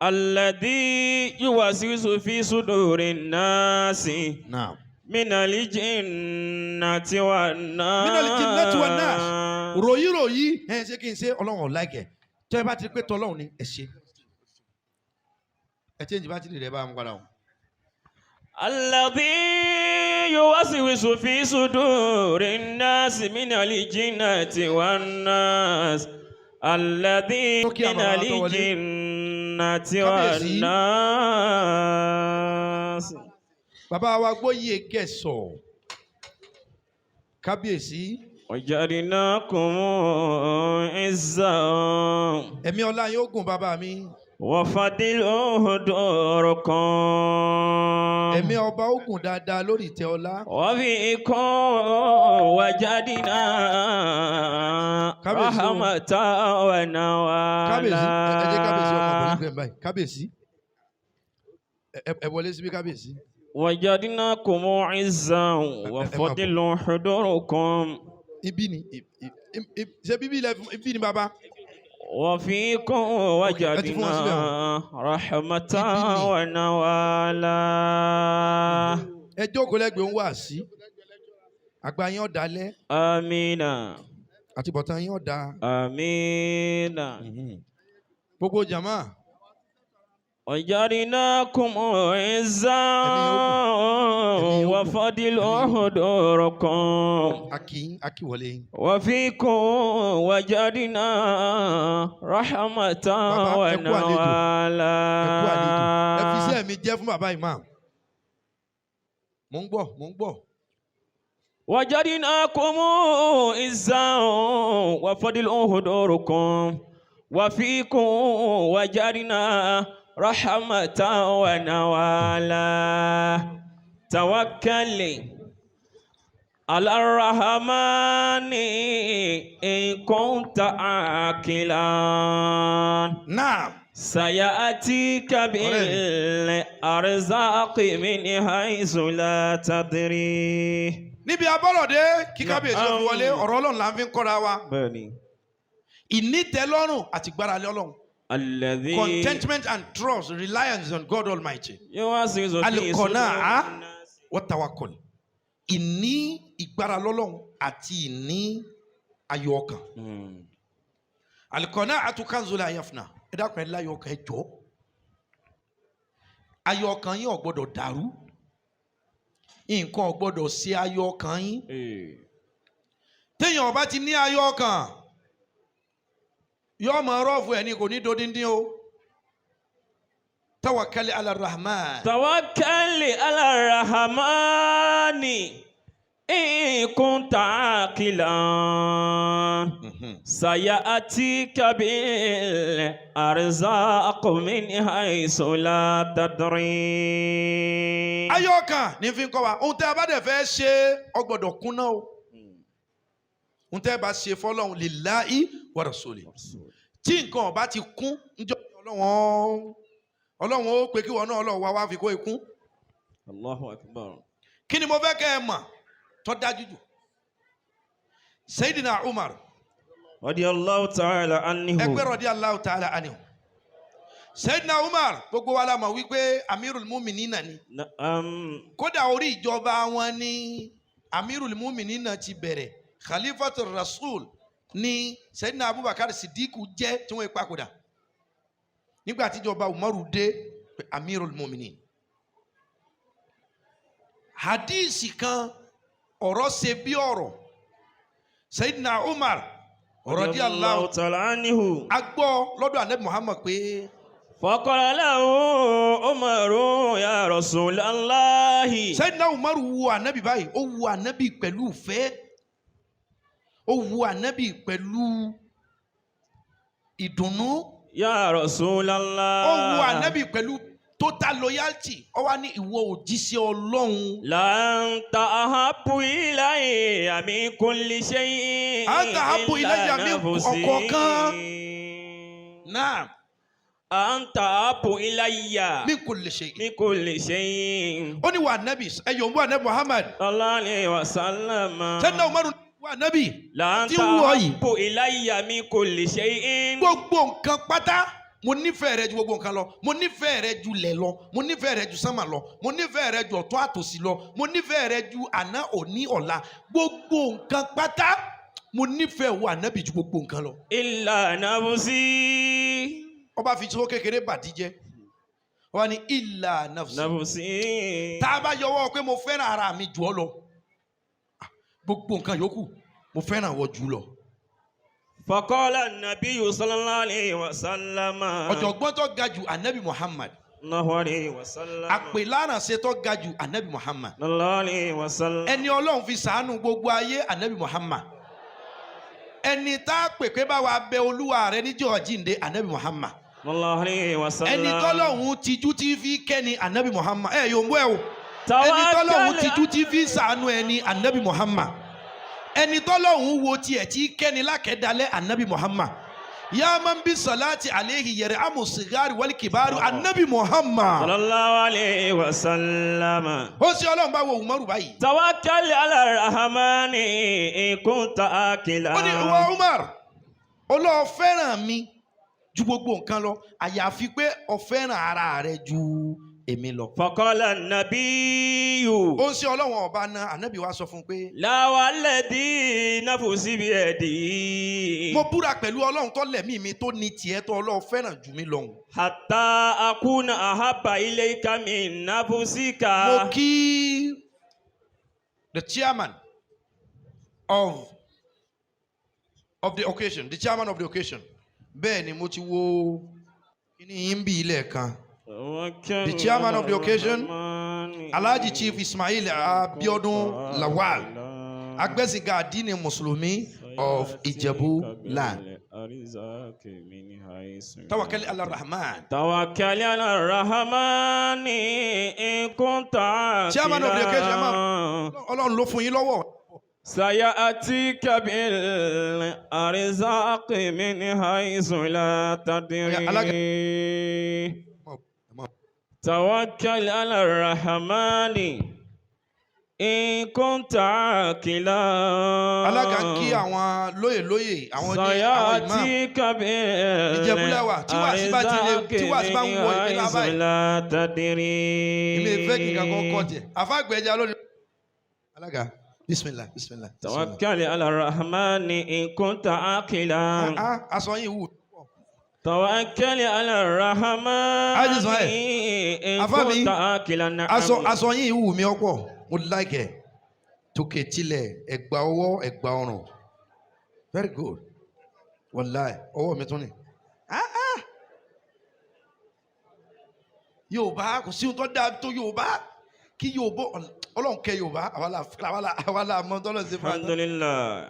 الذي يوسوس في صدور الناس Naam. من الجنة والناس. من الجنة والناس. Ròyìn ròyìn, ẹ ṣe kí n ṣe, Ọlọ́run ò like ẹ̀. Tẹ́ ẹ bá ti pé tọ́lọ́run ni, ẹ ṣe. Ẹ change bátìrì rẹ̀, bá ń padà o. الذي يوسوس في صدور الناس من الجنة والناس، الذي Ó kí من àwọn bàbá tó wọlé. الجنة Kábíyèsí. والناس. Bàbá wa gbóyè gẹ̀sọ̀, kábíyèsí. وجعلناكم عزا. Ẹ̀mí ọlá yóò gùn, bàbá mi. وفضل دوركم. Ẹ̀mí ọba ó gùn dáadáa lórí ìtẹ́ ọlá. وفيكم وجدنا Kábíyèsí o. رحمة ونوالا. Kábíyèsí, ẹ jẹ́ kábíyèsí ọmọ bọ̀ nígbà báyìí. Kábíyèsí, ẹ wọlé síbí, kábíyèsí. وجدناكم عزا وفضل حضوركم. Ibi ni ṣe bíbí ilẹ̀, ibi ni bàbá. وفيكم ẹ ti fún wọn síbẹ̀. وجدنا رحمة Ibi ni. ونوالا. Ẹ jókòó lẹ́gbẹ̀ẹ́ ń wà sí àgbà yín ọ̀dàlẹ̀. آمين. Àti bọ̀tán yín ọ̀dà. آمين. Gbogbo jama. وجعلناكم عزا Ẹ̀mí yóò gùn. وفضل Ẹ̀mí yóò gùn. حضوركم. Akí akíwọlé yín. وفيكم وجدنا رحمة Bàbá, ẹ kú àlejò. ونوالا. Ẹ kú àlejò. Ẹ fi iṣẹ́ mi jẹ́ fún bàbá imam. Mò ń gbọ́, mò ń gbọ́. وجدناكم عزا وفضل حضوركم. وفيكم وجرنا رحمة ونوالا. توكل على الرحمن إن كنت عاقلا. Náà. سيأتيك بالأرزاق من حيث لا تدري. Níbi abọ́rọ̀dé, kí kábíyèsí ó fi wọlé, ọ̀rọ̀ Ọlọ́run là ń fi ń kọ́ra wa. Bẹ́ẹ̀ni. Ìnítẹ́lọ́rùn àti gbáralé Ọlọ́run. الذي Contentment and trust, reliance on God Almighty. يوسوس في القناعة صدور الناس. والتوكل. Ìní ìgbára lọ́lọ́run àti ìní ayọ̀ ọkàn. القناعة كنز لا يفنى. Ẹ dákun, ẹ láyọ̀ ọkàn, ẹ jọ̀ọ́. Ayọ̀ ọkàn yín ò gbọ́dọ̀ dàrú. Nǹkan ò gbọ́dọ̀ ṣe ayọ̀ ọkàn yín. Téèyàn bá ti ní ayọ̀ ọkàn, yóò máa rọ́ọ̀fù ẹ̀ ní, kò ní dodindin o. توكل على الرحمن. توكل على الرحمن إن كنت عاقلا. سيأتيك بالأرزاق من حيث لا تدري. Ayọ̀ ọkàn ní fi ń kọ́ wa. Ohun tẹ́ a bá dẹ̀ fẹ́ ṣe, ọ gbọ́dọ̀ kúnná o. Ohun tẹ́ ẹ bá ṣe fọlọ́run، لله ورسوله. Tí nǹkan ọba ti kún níjọ́, Ọlọ́run ó pé kí wọn náà Ọlọ́run wá wá fi kó ikún. الله أكبر. Kí ni mo fẹ́ kẹ́ ẹ mọ̀ tó dájú jù? Sayyidina Umar, رضي الله تعالى عنه. Ẹgbẹ́ رضي الله تعالى عنه. Sayyidina Umar, gbogbo wa la mọ̀ wípé أمير المؤمنين ni. نعم. Kódà orí ìjọba wọn ní أمير المؤمنين ti bẹ̀rẹ̀. خليفة الرسول ní Sayyidina Abubakar Sidiku jẹ́ tí wọ́n papòdà. Nígbà tíjọba Umaru dé pé أمير المؤمنين. Hadisi kan, ọ̀rọ̀ ṣe bí ọ̀rọ̀, Sayyidina Umar رضي الله تعالى عنه. A gbọ́ lọ́dọ̀ Anabi Muhammad pé فقال له عمر يا رسول الله. Sayyidina Umar wu Anabi báyìí, ó wu Anabi pẹ̀lú ìfẹ́, ó wu Anabi pẹ̀lú ìdùnnú. يا رسول الله. Ó wu Anabi pẹ̀lú total loyalty. Ó wá ní, "Ìwọ òjíṣẹ́ Ọlọ́run." لأنت أحب إلي من كل شيء. أنت أحب إلي إلا من نفسي. ọ̀kọ̀ọ̀kan. Náà. أنت أحب إلي من كل شيء. من كل شيء. Ó ní wa Anabi, ẹ yòǹbó Anabi Muhammad. صلى الله عليه وسلم. Sayyidina Umar, wa Anabi لأنت tí ń wọ yìí. أحب إلي من كل شيء. Gbogbo nǹkan pátá, mo nífẹ̀ẹ́ rẹ ju gbogbo nǹkan lọ. Mo nífẹ̀ẹ́ rẹ ju lẹ̀ lọ, mo nífẹ̀ẹ́ rẹ ju sánmà lọ, mo nífẹ̀ẹ́ rẹ ju ọ̀tún àtòsí lọ, mo nífẹ̀ẹ́ rẹ ju àná, òní, ọ̀la. Gbogbo nǹkan pátá, mo nífẹ̀ẹ́ wo Ànábì ju gbogbo nǹkan lọ. إلا نفسي. Ọba fi tó kékeré bàdíjẹ́, ọba ní إلا نفسي. نفسي. Tá a bá yọwọ́ pé mo fẹ́ràn ara mi jù ọ́ lọ, ah, gbogbo nǹkan yòókù, mo fẹ́ràn wọ jù lọ. فقال النبي صلى الله عليه وسلم. Ọ̀jọ̀gbọ́n tó ga jù, Anabi Muhammad. الله عليه وسلم. Àpèlárànṣe tó ga jù, Anabi Muhammad. صلى الله عليه وسلم. Ẹni Ọlọ́run fi sàánú gbogbo ayé, Anabi Muhammad. Ẹni tá a pè pé bá wa bẹ Olúwa rẹ níjọ́ àjíǹde, Anabi Muhammad. صلى الله عليه وسلم. Ẹni tọ́lọ́hún tijú tí fi kẹ́ni, Anabi Muhammad. Ẹ yóò ń bọ́ ẹ o. Ẹni tọ́lọ́hún tijú tí fi sàánú ẹni, Anabi Muhammad. Ẹni tọ́lọ́hún wo tiẹ̀ tí kẹ́ni lákẹ́dálẹ́, Anabi Muhammad. يا من بالصلاة عليه يرحم الصغار والكبار, Anabi Muhammad. صلى الله عليه وسلم. Ó sì Ọlọ́run bá wo Umaru báyìí. توكل على الرحمن إن كنت عاقلا. Ó ní, "Ìwọ Umar, olóò fẹ́ràn mi ju gbogbo nǹkan lọ, àyàfi pé o fẹ́ràn ara rẹ ju èmi lọ." فقال النبي. Ó ń ṣe Ọlọ́run ọba náà, Ànábì wa sọ fún un pé لا والذي نفسي بيده. Mo búra pẹ̀lú Ọlọ́run tó lẹ̀mí mi, tó ní tiẹ̀, tó Ọlọ́run fẹ́ràn jù mí lọ́hùn. حتى أكون أحب إليك من نفسك. Mo kí the chairman of the occasion, the chairman of the occasion. Bẹ́ẹ̀ ni mo ti wo kíní yín bí ilẹ̀ kan. The chairman of the occasion, Alhaji Chief Ismail Abiodun Lawal, Agbẹ́sìnga Àdínì Mùsùlùmí of Ìjẹ̀bú land. بالأرزاق من حيث Tawakkal ala rahman. توكل على الرحمن إن كنت Chairman of the occasion, عاقلا Ọlọ́run ló fún yín lọ́wọ́. سيأتيك بالأرزاق من حيث لا تدري. توكل على الرحمن إن كنت عاقلا. Alága ń kí àwọn lóyè lóyè, àwọn ní àwọn imam. سيأتيك Ìjẹ̀bú-Lẹ́wà, tí wàásù bá ti lè- tí wàásù bá ń wọ بالأرزاق ìpínlẹ̀ من حيث báyìí. لا تدري. Èmi fẹ́ kí nǹkan kan kọ́ tiẹ̀. Àfàgbẹ́jà lónìí. Alága, bisimilah, bisimilah, bisimilah. توكل على الرحمن إن كنت عاقلا. Ah, ah, aṣọ yín wù. توكل على الرحمن Haji Ismail, إن Àfáà mi, كنت عاقلا. نعم. Aṣọ yín wù mí ọ̀pọ̀, mo like ẹ̀. Tókè tilẹ̀, ẹ̀gbà ọwọ́, ẹ̀gbà ọrùn. Very good. Wàláì, ọwọ́ mi tún ni. Ah, ah. Yorùbá kò sí ohun tó dáa tó Yorùbá kí Yorùbá Ọlọ́run kẹ́ Yorùbá àwa la mọ tọ́lọ̀ sí fún wa. الحمد لله.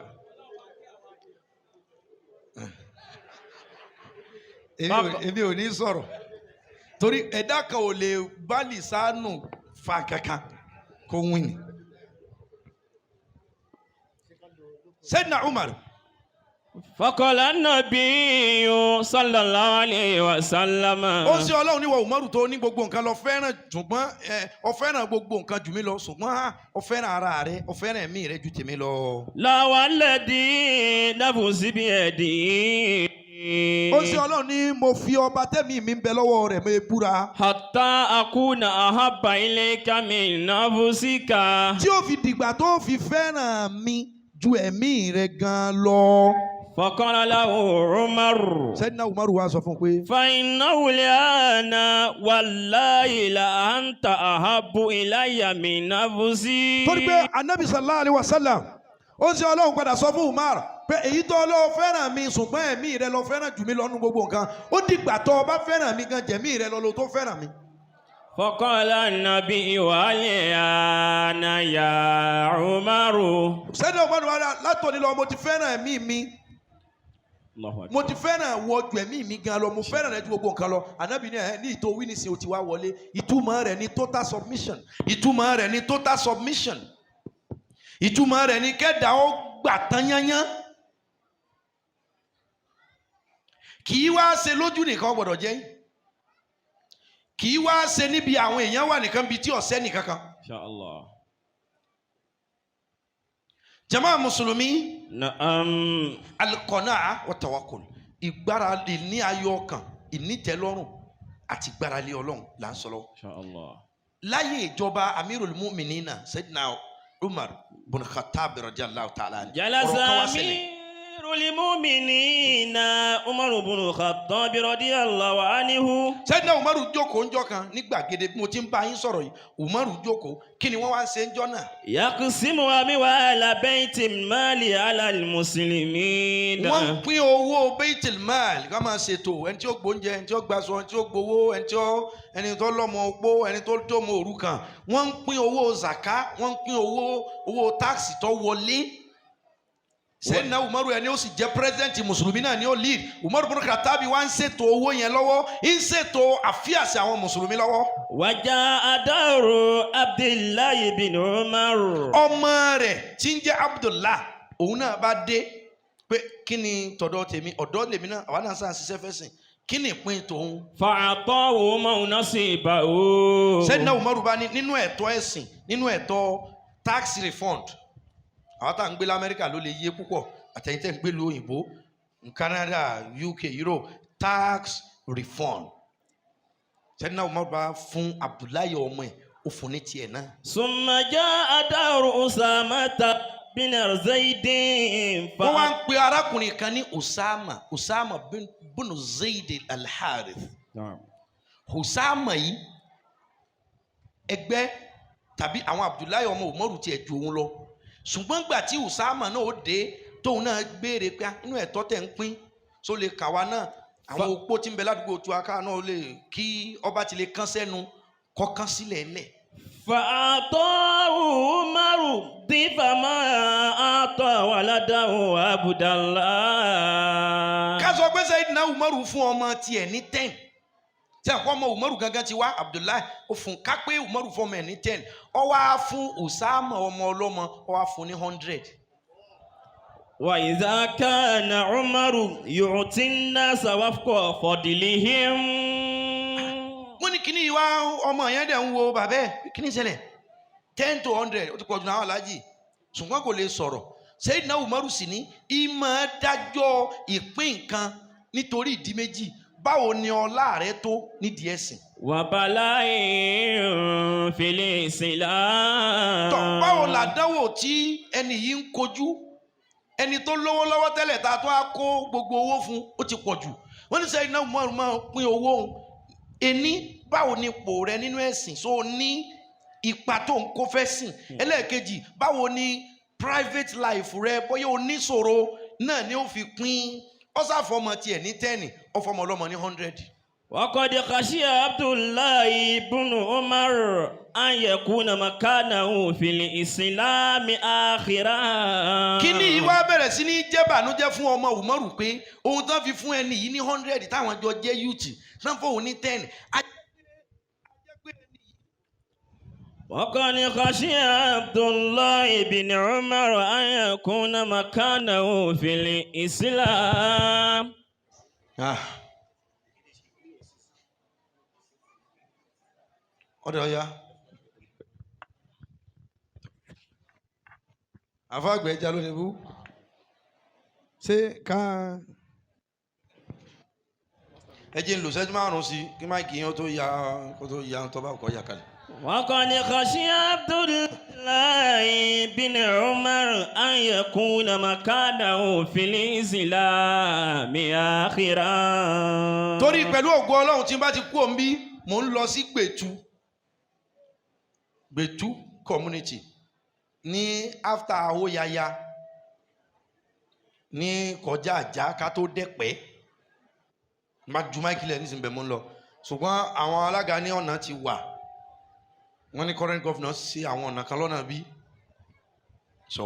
Èmi ò ní sọ̀rọ̀ torí ẹ̀dá kan ò lè bá lìsánù fa kankan kó wín ni. Sayyidina Umar. فقال النبي صلى الله عليه وسلم. Ó ń ṣe Ọlọ́run níwọ̀ Umaru tó ní gbogbo nǹkan lọ fẹ́ràn, ṣùgbọ́n ẹ ọ fẹ́ràn gbogbo nǹkan jù mí lọ, ṣùgbọ́n ọ fẹ́ràn ara rẹ, ọ fẹ́ràn ẹ̀mí rẹ ju tèmi lọ. لا والذي نفسي بيده. Ó ń ṣe Ọlọ́run ní mo fi ọba tẹ́mi mi ń bẹ lọ́wọ́ rẹ̀ mo búra. حتى أكون أحب إليك من نفسك. Tí ó fi dìgbà tó fi fẹ́ràn mi ju ẹ̀mí rẹ gan lọ. فقال له عمر. Sayyidina Umaru wa sọ fún un pé. فإنه الآن والله لأنت أحب إلي من نفسي. Torí pé anabi sallallahu alayhi wa sallam, ó ń ṣe Ọlọ́run padà sọ fún Umar pé èyí tó lọ fẹ́ràn mi, ṣùgbọ́n ẹ̀mí rẹ lọ fẹ́ràn jù mí lọ nú gbogbo nǹkan, ó dìgbà tó o bá fẹ́ràn mi gan jẹ̀mí rẹ lọ lọ tó fẹ́ràn mi. فقال النبي والآن يا عمر. Sayyidina Umar wà látòní lọ, mo ti fẹ́ràn ẹ̀mí mi, mo ti fẹ́ràn wọ ju ẹ̀mí mi gan lọ, mo fẹ́ràn rẹ ju gbogbo nǹkan lọ. Anabi ní ẹ ní ìtò wínísì o ti wá wọlé. Ìtumọ̀ rẹ̀ ní total submission, ìtumọ̀ rẹ̀ ní total submission, ìtumọ̀ rẹ̀ ní kẹ́dà ó gbà tán yányán, kì í wá ṣe lójú nìkan gbọ́dọ̀ jẹ́, kì í wá ṣe níbi àwọn èèyàn wà nìkan, bíi tí ọ̀sẹ́ nìkan kan. إن شاء الله. Jama mùsùlùmí, نعم. alikọ̀nà wa tawakkul, ìgbára ìní ayọ̀ ọkàn, ìnítẹ́lọ́rùn àti ìgbáralé Ọlọ́run là ń sọ lọ́wọ́. إن شاء الله. Láyé ìjọba amirul mu'minina Sayyidina Umar bin Khattab radiyallahu ta'ala anhu, جلس ọ̀rọ̀ kan wá ṣẹlẹ̀. أمير المؤمنين عمر بن الخطاب رضي الله عنه. Sayyidina Umaru jókòó ńjọ́ kan ní gbàgede bí mo ti ń bá yín sọ̀rọ̀ yìí. Umaru jókòó, kí ni wọ́n wá ń ṣe ńjọ́ náà? يقسم أموال بيت المال على المسلمين. Wọ́n ń pín owó baitul mal, ká máa ṣètò ẹni tí ó gbóúnjẹ, ẹni tí ó gbaṣọ, ẹni tí ó gbowó, ẹni tí ó ẹni tó lọ́mọ opó, ẹni tó dọ́mọ òrukàn. Wọ́n ń pín owó zaka, wọ́n ń pín owó táàsì tó wọlé. Sayyidina Umaru, ẹni ó sì jẹ́ president mùsùlùmí náà ni ó lead. Umaru bin Khattabi wá ń ṣètò owó yẹn lọ́wọ́, ń ṣètò àfíàsì àwọn mùsùlùmí lọ́wọ́. وجاء دور عبد الله بن عمر. Ọmọ rẹ̀ tí ń jẹ́ Abdullah, òun náà bá dé pé kí ni tọ̀dọ̀ tèmi, ọ̀dọ́ lèmi náà, àwa náà sáà ń ṣiṣẹ́ fẹ́sìn, kí ni ìpín tòun? فأعطاه نصيبه. Sayyidina Umaru bá ní nínú ẹ̀tọ́ ẹ̀sìn, nínú ẹ̀tọ́ tax refund, àwọn tá à ń gbé lamẹ́ríkà ló lè yé púpọ̀, àtẹ̀yìn tẹ̀ ń gbé lu òyìnbó, Canada, UK, Europe, tax refund. Sayyidina Umaru bá fún Abdullahi ọmọ ẹ̀, ó fún ní tiẹ̀ náà. ثم جاء دور أسامة بن زيد. Wọ́n wá ń pe arákùnrin kan ní Usama, Usama bin Zayd al-Harith. نعم. Usama yìí, ẹgbẹ́ tàbí àwọn Abdullahi ọmọ Umaru tiẹ̀ ju òun lọ, ṣùgbọ́n gbà tí Usama náà ó dé, tóun náà béèrè pé, "Ah, inú ẹ̀tọ́ tẹ̀ ń pín tó lè kà wá náà, àwọn opó tí ń bẹ ládùúgbò tó aká náà lè kí ọba ti lè kán sẹ́nu kọ́kán sílẹ̀ lẹ̀." فأعطاه عمر ضعف ما أعطاه ولده عبد الله. Ká sọ pé Sayyidina Umaru fún ọmọ tiẹ̀ ní 10, tí àpò ọmọ Umaru gangan ti wá Abdullahi, ó fún, ká pé Umaru fún ọmọ ẹ̀ ní 10, ó wá fún Usama ọmọ ọlọ́mọ, ó wá fún ní 100. وإذا كان عمر يعطي الناس وفق فضلهم. Wọ́n ní kíní wá, ọmọ yẹn dẹ̀ ń wo bàbá ẹ̀, kíní ṣẹlẹ̀, 10 to 100, ó ti pọ̀ jù náà aláàjì, ṣùgbọ́n kò lè sọ̀rọ̀. Sayyidina Umaru sì ní ìmọ̀ dájọ́ ìpín nǹkan nítorí ìdí méjì: báwo ni ọlá rẹ tó nídìí ẹ̀sìn, وبلاء في الإسلام. Tọ́ báwo làdánwò tí ẹni yìí ń kojú, ẹni tó lówó lọ́wọ́ tẹ́lẹ̀ tá a tó á kó gbogbo owó fún, ó ti pọ̀ jù. Wọ́n ní Sayyidina Umaru máa pín owó òun ení, báwo ni ipò rẹ nínú ẹ̀sìn, so ní ipa tó ń kó fẹ́ sìn? Ẹlẹ́ẹ̀kejì, báwo ni private life rẹ, bóyá oníṣòro náà ni ó fi pín ọ́sàfọ́mọ tiẹ̀ ní 10, ọfọmọ ọlọ́mọ ní 100. وقد خشي عبد الله بن عمر أن يكون مكانه في الإسلام آخرا. Kíní yìí wá bẹ̀rẹ̀ sí ní jẹ́ bànújẹ́ fún ọmọ Umaru pé ohun tán fi fún ẹni yìí ní 100, táwọn jọ jẹ́ youth tán fóun ní 10. وقد خشي عبد الله بن عمر أن يكون مكانه في الإسلام. Ah. Ọ̀dọ̀ ọ̀ya àfàgbẹ́ ẹja ló ní bú. Ṣé ká Ẹ jẹ́ n lò ṣẹ́jú 5 sí kí máìkì yẹn ó tó ya, kó tó ya tó bá kọ́ ya kalẹ̀. وقد خشي عبد الله بن عمر أن يكون مكانه في الإسلام آخرا. Torí pẹ̀lú ògo Ọlọ́run, tí n bá ti kú òun bí, mò ń lọ sí Gbẹ̀tu, Gbẹ̀tu community ní after Awóyaya ní kọjá àjà ká tó dẹ́pẹ́ má ju máìkì lẹ̀ nísìnyí bẹ́ẹ̀ mò ń lọ. Ṣùgbọ́n àwọn alága ní ọ̀nà ti wà, wọ́n ní current governor ṣe àwọn ọ̀nà kan lọ́nà bí. So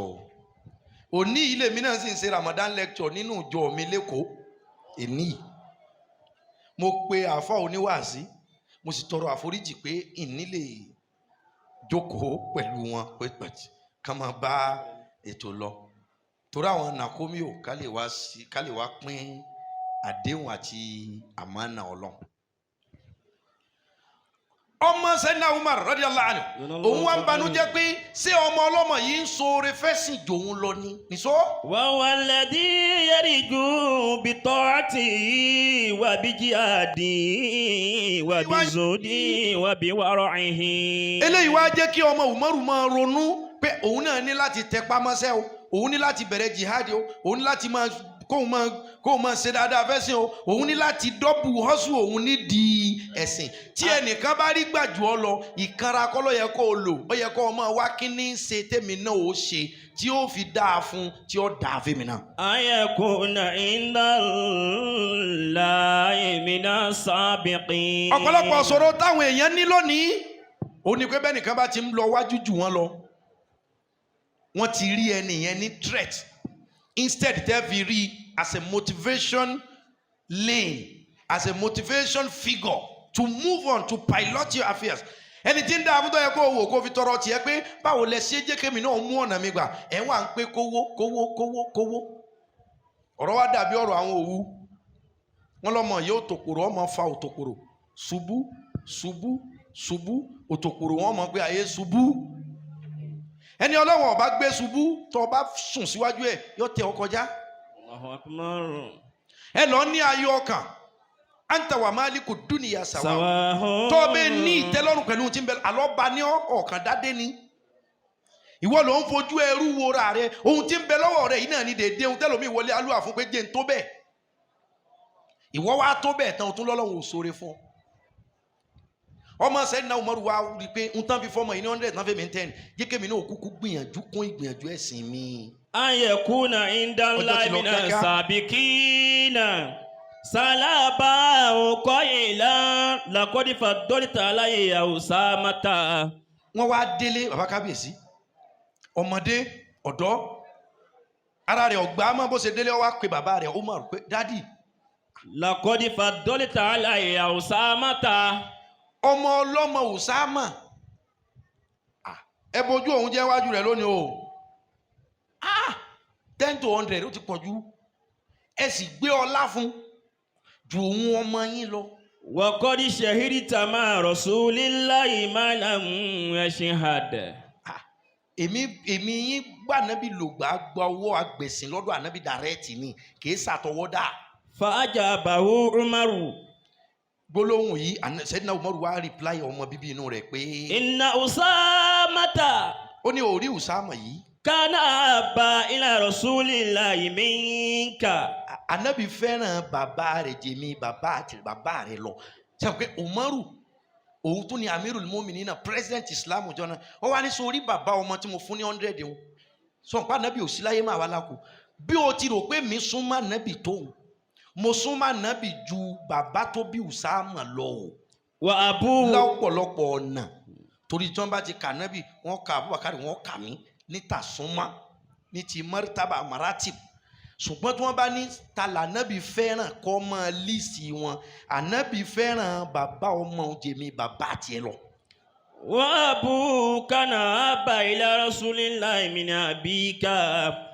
òní ilé mi náà sì ń ṣe Ramadan lecture nínú ìjọ mi lẹ́kọ̀ọ́. Èní yìí mo pe àáfà oníwàásí, mo sì tọrọ àforíjì pé ìní lè jókòó pẹ̀lú wọn pé pẹ̀tì ká máa bá ètò lọ, torí àwọn nàkómíò ká lè wá sí, ká lè wá pín àdéhùn àti àmánà Ọlọ́run. Ọmọ Sayyidina Umar radiyallahu anhu, òun wá ń banújẹ́ pé ṣé ọmọ ọlọ́mọ yìí ń ṣoore fẹ́sìn jòun lọ ni nìṣó. وهو الذي يرجو بطاعته وبجهاده وبزهده وبورعه. Eléyìí wá jẹ́ kí ọmọ Umaru máa ronú pé òun náà ní láti tẹpá mọ́ṣẹ́ o, òun ní láti bẹ̀rẹ̀ jihad o, òun ní láti máa kóun máa ṣe dáadáa fẹ́sìn o, òun ní láti double hustle òun nídìí ẹ̀sìn. Tí ẹnìkan bá rí gbàjú ọ lọ, ìkanra kọ́ ló yẹ kó o lò, ó yẹ kó o máa wá kí ní í ṣe tèmi náà ó ṣe tí ó fi dáa fún, tí ó dáa fún mi náà. أن يكون عند الله من السابقين. Ọ̀pọ̀lọpọ̀ sọ̀rọ̀ táwọn èèyàn ní lónìí, ó ní pé bẹ́ẹ̀ nìkan bá ti ń lọ wájú jù wọ́n lọ, wọ́n ti rí ẹni yẹn ní threat, instead tẹ́ fi rí as a motivation lane, as a motivation figure to move on, to pilot your affairs. Ẹni tí ń dá àmútọ́ yẹ kó o wò, kó o fi tọrọ tiẹ̀ pé báwo lẹ ṣe jẹ́ kémi náà mú ọ̀nà mi gbà, ẹ̀ wà ń pé kówó kówó kówó kówó. Ọ̀rọ̀ wa dàbí ọ̀rọ̀ àwọn òwú wọn lọ́mọ yóò tòkòrò, ọmọ fa òtòkòrò ṣubú ṣubú ṣubú òtòkòrò, wọn mọ̀ pé ayé ṣubú. Ẹni Ọlọ́wọ̀n ọba gbé ṣubú, tó o bá sùn síwájú ẹ̀, yóò tẹ ọ kọjá. الله أكبر. Ẹ lọ ní ayọ̀ ọkàn, anta wa maliku dunya sawa. سواء. Tó o bẹ ní ìtẹ́lọ́rùn pẹ̀lú ohun tí ń bẹ alọ́ba ní ọ̀kan dádé ni ìwọ ló ń fojú ẹrú wora rẹ. Ohun tí ń bẹ lọ́wọ́ rẹ yìí náà ní dédé ohun tẹ́lómi wọlé alúwà fún pé jẹ́ ń tó bẹ́ẹ̀. Ìwọ wá tó bẹ́ẹ̀ tán, o tún lọ́lọ́run ò sóore fún ọ. Ọmọ Sayyidina Umaru wa rí i pé n tán fi fọmọ yìí ní 100 tán fẹ́mi 10, jẹ́ kémi náà kúkú gbìyànjú kún ìgbìyànjú ẹ̀sìn mi. أن يكون عند الله Ọjọ́ ti lọ من kíákíá. السابقين. سلابا قائلا لقد فضلت علي أسامة. Wọ́n wá délé bàbá kábíyèsí, ọmọdé ọ̀dọ́. Ara rẹ̀ ọ̀gbá mọ́. Bó ṣe délé, ó wá pe bàbá rẹ̀ Umar pé, "Daddy." لقد فضلت علي أسامة. Ọmọ ọlọ́mọ Usama. Ah, ẹ bójú òun jẹ́ wájú rẹ̀ lónìí o. Ah, 10 to 100, ó ti pọ̀ jù. Ẹ sì gbé ọlá fún ju òun ọmọ yín lọ. وقد شهدت مع رسول الله ما لم يشهد. Ah, èmi yín gbà nábì lògbà, gba owó agbẹ̀sìn lọ́dọ̀ ànábì direct ni, kì í ṣàtọwọ́dá. فأجابه عمر. Gbólóhùn yìí, Sayyidina Umaru wá reply ọmọ bíbí inú rẹ̀ pé, إن أسامة ó ní orí Usama yìí, كان أحب إلى رسول الله منك. Ànábì fẹ́ràn bàbá rẹ̀ jèmi bàbá àti bàbá rẹ̀ lọ. Sọ pé Umaru, òun tún ni Amirul Muminina, president Islam jọ náà. Ó wá ní sórí bàbá ọmọ tí mo fún ní 100 òun, sọ pé ànábì ò sí láyé máa wá lákò. Bí o ti rò pé mi súnmọ́ ànábì tóun, mo súnmọ́ ànábì ju bàbá tó bí Usama lọ o. وأبوه Lọ́pọ̀lọpọ̀ ọ̀nà, torí tí wọ́n bá ti kà ànábì, wọ́n kà Abubakar, wọ́n kà mí níta súnmọ́ ní ti martaba maratib. Ṣùgbọ́n tí wọ́n bá ní ta lànábì fẹ́ràn kọ́ mọ́ list wọn, ànábì fẹ́ràn bàbá ọmọ òun jèmi bàbá tiẹ̀ lọ. وأبوه كان أحب إلى رسول الله من أبيك.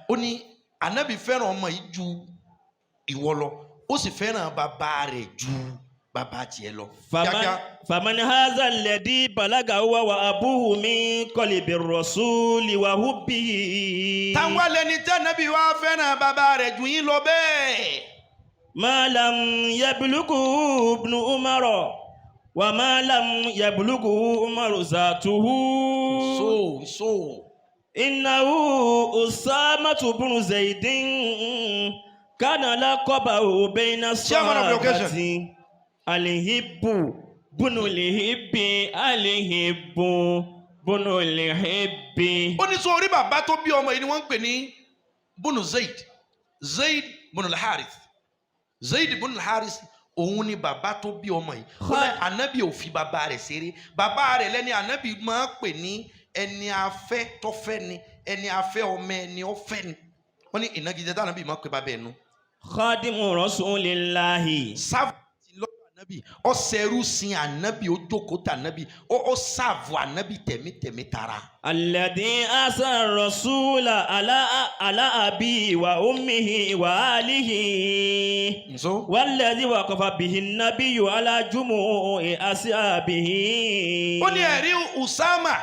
Ó ní ànábì fẹ́ràn ọmọ yìí ju ìwọ lọ, ó sì fẹ́ràn bàbá rẹ̀ ju bàbá tiẹ̀ lọ. فمن, Kíákíá. فمن هذا الذي بلغ هو وأبوه من قلب الرسول وحبه؟ Táwọn lẹni tí ànábì wá fẹ́ràn bàbá rẹ̀ jù yín lọ bẹ́ẹ̀? ما لم يبلغه ابن عمر وما لم يبلغه عمر ذاته. So إنه أسامة بن زيد، كان لقبه بين Chairman of the occasion. الصحابة الحب بن الحب، الحب بن الحب. Ó ní sọ orí bàbá tó bí ọmọ yìí ni wọ́n ń pè ní bunu Zaid, Zaid bunu Harith, Zaid bunu Harith. Òun ni bàbá tó bí ọmọ yìí. Ó ní ànábì ò fi bàbá rẹ̀ ṣeré. Bàbá rẹ̀ lẹ́ni ànábì máa ń pè ní ẹni afẹ́ tọ́fẹ́ ni, ẹni afẹ́ ọmọ ẹni ọfẹ́ ni. Wọ́n ní ìnagijẹ tí ànábì máa ń pè bàbá ẹ̀ nu. خادم رسول الله. Sáfù lọ́dọ̀ ànábì, ọ̀sẹ̀rù sin ànábì, ó jókòó tà ànábì, ó serve ànábì tẹ̀mítẹ̀mí tara. الذي آثر الرسول على أبيه وأمه وآله. Nso. والذي وقف به النبي على جموع أصحابه. Ó ní ẹ̀rí Usama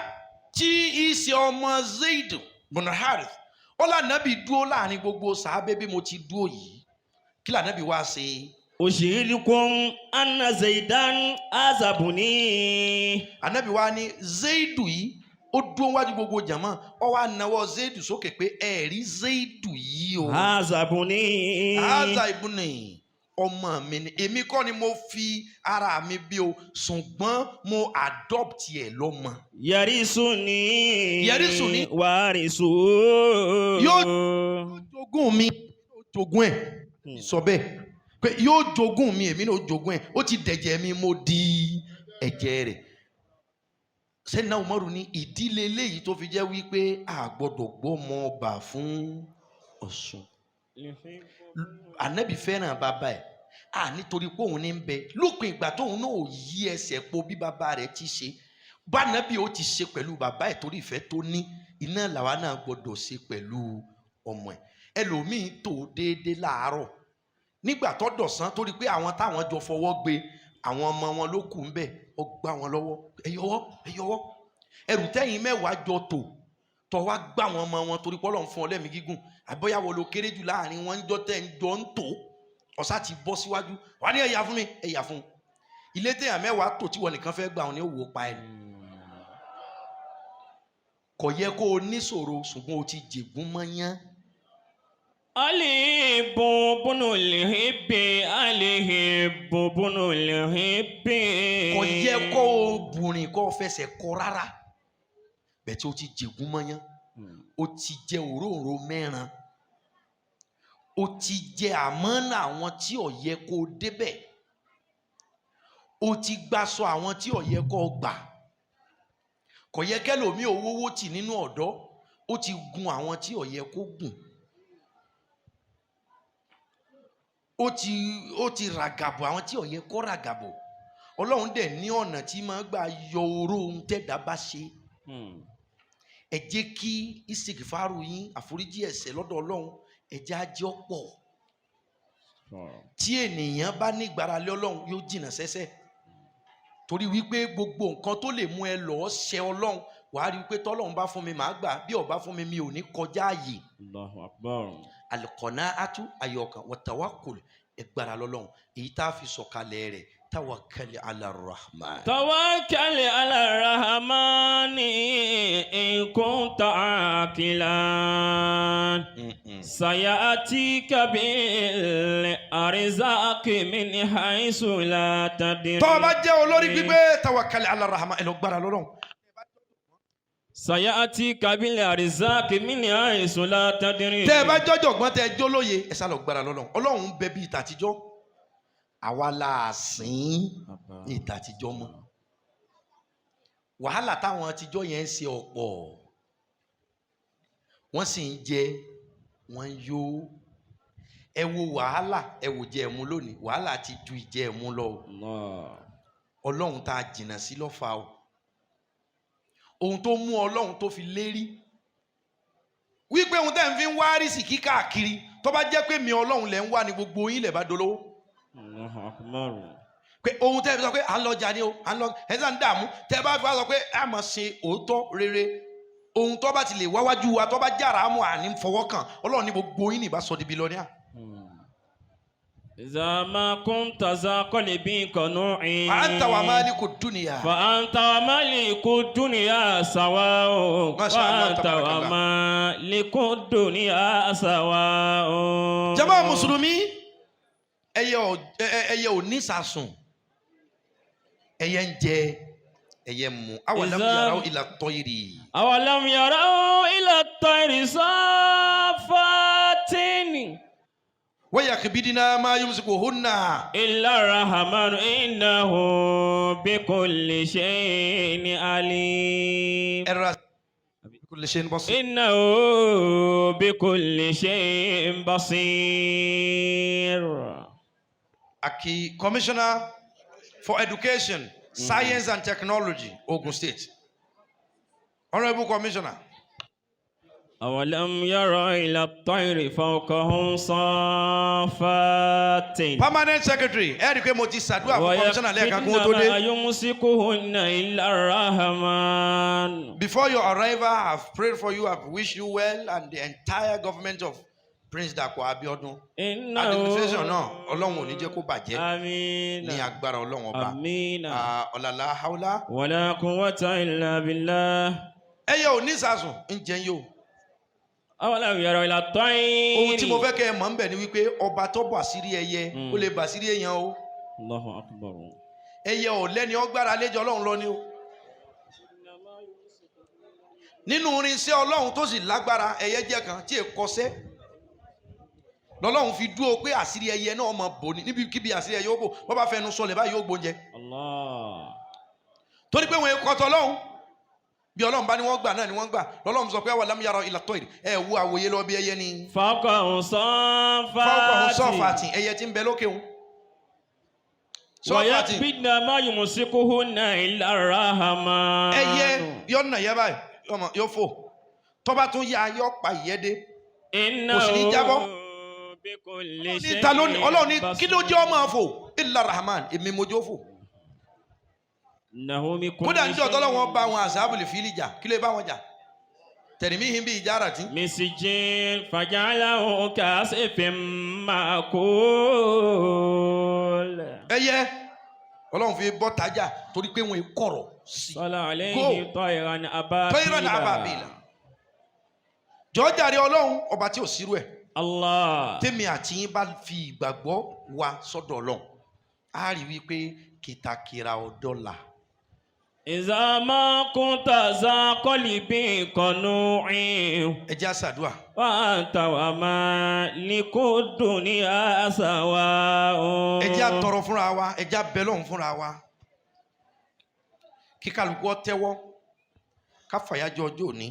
tí í ṣe ọmọ Zaid bin Harith, ó lànàbì dúró láàrin gbogbo sàábé bí mo ti dúró yìí. Kí lànàbì wá ṣe? أشهدكم أن زيدا هذا ابني. Ànàbì wá ní Zaidu yìí, ó dúró wájú gbogbo jàmá, ó wá nawọ́ Zaidu sókè pé ẹ̀rí Zaidu yìí o. هذا ابني. هذا ابني, ọmọ mi ni. Èmi kọ́ ni mo fi ara mi bí o, ṣùgbọ́n mo adopt ẹ̀ lọ́mọ. يرثني. يرثني. وارثه. Yóò jogún mi, yóò jogún ẹ̀. Sọ bẹ́ẹ̀ pé yóò jogún mi, èmi náà ó jogún ẹ̀. Ó ti dẹ̀jẹ̀ mi, mo di ẹ̀jẹ̀ rẹ̀. Sẹ́nà Umaru ní ìdílé eléyìí tó fi jẹ́ wípé a gbọ́dọ̀ gbọ́mọ ọba fún Ọ̀ṣun. Ànábì fẹ́ràn bàbá ẹ̀ à nítorí pé òun ní ń bẹ lópin ìgbà tóun náà ò yí ẹsẹ̀ po bí bàbá rẹ̀ ti ṣe bánábì ó ti ṣe pẹ̀lú bàbá ẹ̀, torí ìfẹ́ tó ní iná làwa náà gbọ́dọ̀ ṣe pẹ̀lú ọmọ ẹ̀. Ẹlòmíín tó déédéé láàárọ̀, nígbà tó dọ̀sán, torí pé àwọn táwọn jọ fọwọ́ gbé àwọn ọmọ wọn ló kù ń bẹ̀, ó gbá wọn lọ́wọ́, "Ẹ yọwọ́, ẹ yọwọ́." Ẹrù tẹ́yìn 10 jọ tò tọ́ wá gbá wọn ọmọ wọn, torí pọ́lọ́ ń fún ọ lẹ́mìí gígùn, àbọ̀yàwó ló kéré jù láàrin wọn ń jọ tẹ́ ń jọ ń tò, ọ̀sá ti bọ́ síwájú wà ní, "Ẹ̀yà fún mi, ẹ̀yà fún un." Ilé téèyàn 10 tò tí wọn nìkan fẹ́ gbà wọn ni ó wò ó pa ẹ̀. Kò yẹ kó o níṣòro, ṣùgbọ́n o ti jègún mọ́yán. الحب بن الحب، الحب بن الحب. Kò yẹ kó o bùrìn kó o fẹsẹ̀ kọ rárá bẹ́ẹ̀ tí o ti jègún mọ́yán, o ti jẹ òróǹro mẹ́ran, o ti jẹ àmọ́nà àwọn tí ò yẹ kó o débẹ̀, o ti gbaṣọ àwọn tí ò yẹ kó o gbà. Kò yẹ kẹlòmíì owówó tì nínú ọ̀dọ́, ó ti gun àwọn tí ò yẹ kó gùn. Ó ti ràgàbò àwọn tí ó yẹ kó ràgàbò. Ọlọ́run dẹ̀ ní ọ̀nà tí máa gbà yọ oró ohun tẹ́dá bá ṣe. Ẹ jẹ́ kí ìsìkìfàrù yín, àforíjì ẹ̀ṣẹ̀ lọ́dọ̀ Ọlọ́run, ẹ jẹ́ á jẹ́ ọ̀pọ̀. Tí ènìyàn bá ní ìgbáralé Ọlọ́run, yóò jìnnà sẹ́ṣẹ̀, torí wípé gbogbo nǹkan tó lè mú ẹ lọ́ọ́ ṣẹ Ọlọ́run, wàá rí i pé tọ́lọ́run bá fún mi, màá gbà. Bí ó bá fún mi, mi ò ní kọjá àyè. Allahu Akbar. Alikọ̀nà atu ayọ̀kan wàtàwákùl, ẹgbàrá lọ́lọ́run. Èyí tá a fi sọ̀kalẹ̀ rẹ̀, tawakkal ala rahman. Tawakkal ala rahmani in kunta aqilan. Sayatika bil arzaqi min haythu la tadri. Tọ́ ọ bá jẹ́ olórí gbígbé, tawakkal ala rahman, ẹ lọ gbára lọ́lọ́run. Sayatika bil arzaqi min haythu la tadri. Tẹ́ ẹ bá jọ́jọ̀gbọ́n, tẹ́ ẹ jólóye, ẹ sá lọ gbára lọ́lọ́run. Ọlọ́run ń bẹ bíi tàtijọ́, àwa la sìn ní ìtàtijọ́ mọ́. Wàhálà táwọn àtijọ́ yẹn ń ṣe ọ̀pọ̀, wọ́n sì ń jẹ, wọ́n ń yó. Ẹ wo wàhálà, ẹ wò jẹ ẹ̀mú lónìí. Wàhálà ti ju ìjẹ ẹ̀mú lọ o. Allah. Ọlọ́run tá a jìnnà sí lọ́fà o. Ohun tó mú Ọlọ́run tó fi lérí wípé ohun tẹ́ ń fi ń wá rísìkí káàkiri, tó bá jẹ́ pé mi Ọlọ́run lẹ̀ ń wá ní, gbogbo yín lẹ̀ bá dolówó. Allahu Akbar. Pé ohun tẹ́ fi sọ pé à ń lọ jà ní o, à ń lọ, ẹ̀ sàn ń dààmú. Tẹ́ bá fi wá sọ pé a máa ṣe òótọ́ rere, ohun tó bá ti lè wáwájú wa, tó bá jára mú, àní fọwọ́ kàn. Ọlọ́run ní gbogbo yín ní ìbá sọ di billionaire. إذا ما كنت ذا قلب قنوع أنت ومالك الدنيا. فأنت ومالك الدنيا سواء. ما شاء الله، فأنت تبارك الله. ومالك الدنيا سواء. Jàmá mùsùlùmí, ẹyẹ ò ní sàsùn, ẹyẹ ń jẹ, ẹyẹ ń mu. أولم يروا إلى الطير. أولم يروا إلى الطير صافات ويقبضن ما يمسكهن. إلا الرحمن إنه بكل شيء عليم. ẹ̀rọ بكل شيء بصير. إنه بكل شيء بصير. Aki Commissioner for Education, Science and Technology, Ogun State. Honourable Commissioner. أولم يروا إلى الطير فوقهم صافات Permanent Secretary, ẹ rí i pé mo ti ṣàdúrà fún Commissioner lẹ́ẹ̀kan kó tó ويقبضن dé. ما يمسكهن إلا الرحمن. Before your arrival, I've prayed for you, I've wished you well and the entire government of Prince Dapo Abiodun. إنه Administration náà, Ọlọ́run ò ní jẹ́ kó bàjẹ́ آمين. ní agbára Ọlọ́run Ọba. آمين. Ah, ọ̀làlá haúlá. ولا قوة إلا بالله. Ẹyẹ ò ní sàsùn, ń jẹun yóò. أولم يروا إلى الطير. Ohun tí mo fẹ́ kẹ́ ẹ mọ̀ ń bẹ̀ ni wípé ọba tó bọ̀ àṣírí ẹyẹ, ó lè bà àṣírí èèyàn o. الله أكبر. Ẹyẹ ò lẹ́ni ọgbára léjọ Ọlọ́run lọ ni o. Nínú irinṣẹ́ Ọlọ́run tó sì lágbára, ẹyẹ jẹ́ kan tí èkó kọsẹ́ lọ́lọ́run fi dúró pé àṣírí ẹyẹ náà mọ̀ bò ní níbikíbi. Àṣírí ẹyẹ ó bò, wọ́n bá fẹnu sọlẹ̀ báyìí, yóò gbóúnjẹ. Allah. Torí pé wọn kọ́tọ̀ Ọlọ́run, bí Ọlọ́run bá ní wọ́n gbà náà ni wọ́n gbà. Lọ́lọ́run sọ pé أولم يروا إلى الطير, ẹ wo àwòye lọ bí ẹyẹ ni. فوقهم صافات. فوقهم صافات, ẹyẹ tí ń bẹ lókè òun. صافات. ويقبضن ما يمسكهن إلا الرحمن. Ẹyẹ yọ nà yẹ báyìí, yọ fò, tọ́ba tún yá, yọ pa ìyẹ́ dé. إنه Kò sì ní jábọ́. بكل Ní شيء ta ló ní Ọlọ́run ní kí ló jẹ́ ọmọ àfò إلا الرحمن, èmi mo jẹ́ ó fò. إنه بكل Kódà níjọ́ شيء tọ́lọ́wọ́n bá wọn أصحاب الفيل jà, kí ló bá wọn jà? ترميهم بحجارة. من سجيل فجعله كعصف مأكول. Ẹyẹ Ọlọ́run fi bọ́ tajà torí pé wọn kọ̀rọ̀ sí. صلى عليه طيرا أبابيل. طيرا أبابيل. Jọ́jàre Ọlọ́run Ọba tí ò sírú ẹ̀. Allah. Tèmi àti yín bá fi ìgbàgbọ́ wa sọ́dọ̀ Ọlọ́run, á rí wípé kìtàkìrà ọ̀dọ́là. إذا ما كنت ذا قلب قنوع Ẹ jẹ́ á ṣàdúà. وأنت ومالك الدنيا سواء. Ẹ jẹ́ á tọrọ fúnra wa, ẹ jẹ́ á bẹ Ọlọ́run fúnra wa, kí kálukú ọ tẹ́wọ́, ká fàyájọ́ ọjọ́ òní.